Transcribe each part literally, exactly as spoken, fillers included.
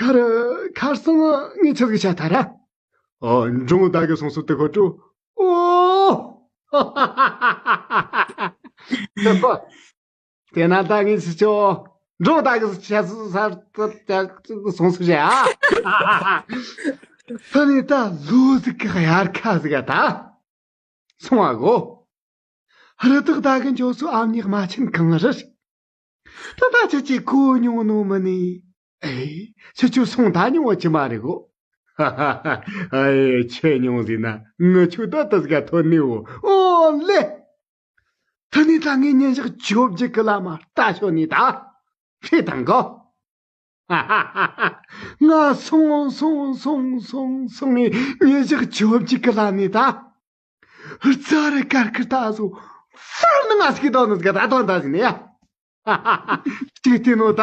ཨ་རེ། ཁར་སང་ངས་ཆི་ཟིག་བྱ་ཐལ་ར། ཨོ། འབྲོང་ད་གི་སོང་སོ་དེ་ཁོ་ཀྲུ། ཨོ། དེ་ན་ད་ངས་ཆི་ཆོ། འབྲོང་ད་གི་ཆ་སོ་ས་སོང་སོ་བྱ་ཨ། ད་ནི་ད་ལོ་ཟིག་གི་དབྱར་ཁ་ཟིག་ག་ད། སོང་བ་གོ། རི་དྭགས་ད་གི་འཇོག་སོ་ཨ་མྱེས་རྨ་ཆེན་གངས་རི། ད་ད་ཁྱེད་ཀྱིས་གོ་མྱོང་ནོ་མིན་ནི། ཨེ། ཁྱེད་ཆོ་སོང་ད་མྱོང་བ་ཅི་མ་རེད་གོ། ཨེ། ཁྱེད་མྱོང་ཟིན་ན་ངི་ཆོ་ད་དུ་ཟིག་ཐོན་ནི་འོ། ཨོ་ལེ། ད་ནི་ད་ངས་ཉིན་ཞག་བཅོ་བརྒྱད་གི་ལ་མ་ལྟ་ཤོ་ནི་ད། ཧྲི་དང་གོ། ང་སོང་སོང་སོང་སོང་སོང་ངས་ཉིན་ཞག་བཅོ་བརྒྱད་གི་ལ་ནི་ད། རྩ་རི་དཀར་ཁུར་ད་སོ་ཧྥར་ནི་ང་སྐྱིད་དོ་ནི་སྐད་ད་དོན་ད་ཟིན་ཡ། ཅིག་བལྟས་ནོ་ད།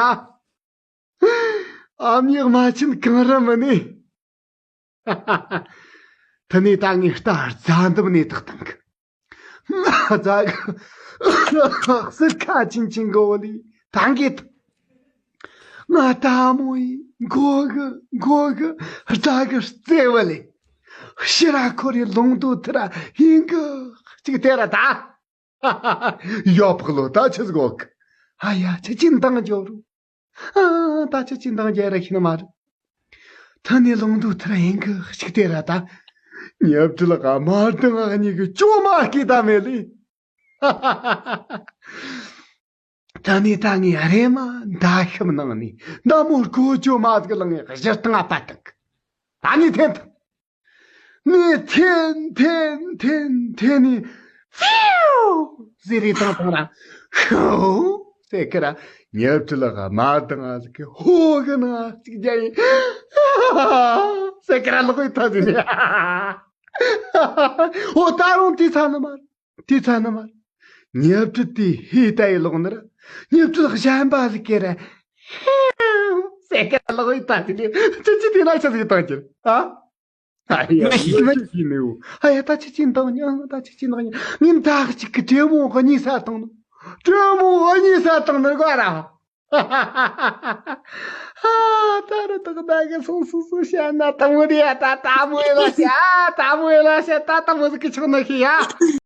ཨ་མྱེས་རྨ་ཆེན་གངས་རི་མིན་ནི། ད་ནི་ད་ངས་རྟ་རྫ་འདབ་ནས་ཐག་བཏང་གི། ང་རྫ་གི་ཟུར་ཁ་ཆིན་ཆིན་གོ་ལི་ཐང་གི་ཐང་། ང་ལྟ་མོ་ཡི་མགོ་གི་མགོ་གི་རྫ་གི་རྩེ་བ་ལས། ཕྱི་ར་ཁོ་རེ་ལུང་དུ་ཐི་ར་ཧིང་གི་གཅིག་དེ་ར་ད། ཡོ་ཕག་ལོ་ད་ཆི་ཟིག་གོ་གི། ཨ་ཡ་ཆི་ཅི་འདང་རྒྱོབ་རུ། ཨ། ད་ཆི་ཅི་འདང་རྒྱག་ར་ཤི་ནི་མ་རེད། ཐ་ནི་ལུང་དུ་ཐི་ར་ཧིང་གི་གཅིག་དེ་ར་ད། ཉབ་ཏི་ལག་མ་དང་ཨ་ཉི་གི་ཅོ་མ་སྐྱིད་ད་མེད་ལི། ད་ནི་ད་ངས་རེ་མ་མདའ་ཤམ་ནང་ནས་མདའ་མོ་སྒོ་ཅོ་མ་ཟིག་ལངས་ངས་གཞི་སྟེང་ང་པ་དང་། ད་ནི་འཐེན་ཐུབ། ངས་འཐེན་འཐེན་འཐེན་འཐེན་ནས་ཧྥིའུ་ཟེར་རེ་བཏང་བཏང་ར། ཧོ་ཟེར་ཁི་ར། ཉབ་ཏི་ལག་མ་དང་ང་ཟིག་གི་ཧོ་གི་ནང་ཅིག་རྒྱ་ཡིན་ཟེར་ཁི་ར་ལོག་ཡི་ཐ་ཟིན་ནས། ཨོ་ད་རུང་དེ་ཚ་ནི་མ་རེད། དེ་ཚ་ནི་མ་རེད། ཉབ་ཏི་དེ་ཧི་ལྟ་ཡི་ལོག་ནི་ར། ཉབ་ཏི་ལག་གཞན་པ་ཟིག་གི་ར། ཧེ་ཟེར་ཁི་ར་ལོག་ཡི་ཐ་ཟིན་ནས་ཅི་ཅི་དེ་ན་ཆ་ཟིག་བཏང་ཁྱེར་ཨ། ཨ་ཡ། མི་ཤེས་མི་ཤེས་ནི་འུ། ཨ་ཡ། ད་ཆི་ཅི་འདང་ཉང་ད་ཆི་ཅི་འདང་ཉང་ངས་མདའ་གཅིག་གི་དྲེད་མོ་གཉིས་ས་བཏང་ནོ། དྲེད་མོ་གཉིས་ས་བཏང་ནི་གོ་ར། ཨ། ད་རུ་དག་ད་གི་སོང་སོང་སོང་བཤད་ན་དང་མོ་རེད་ཡ། ད་དང་མོ་ཡེ་ལ་བཤད། དང་མོ་ཡེ་ལ་བཤད། ད་དང་མོ་ཟིག་གི་ཆགས་ན་ཤི་ཡ།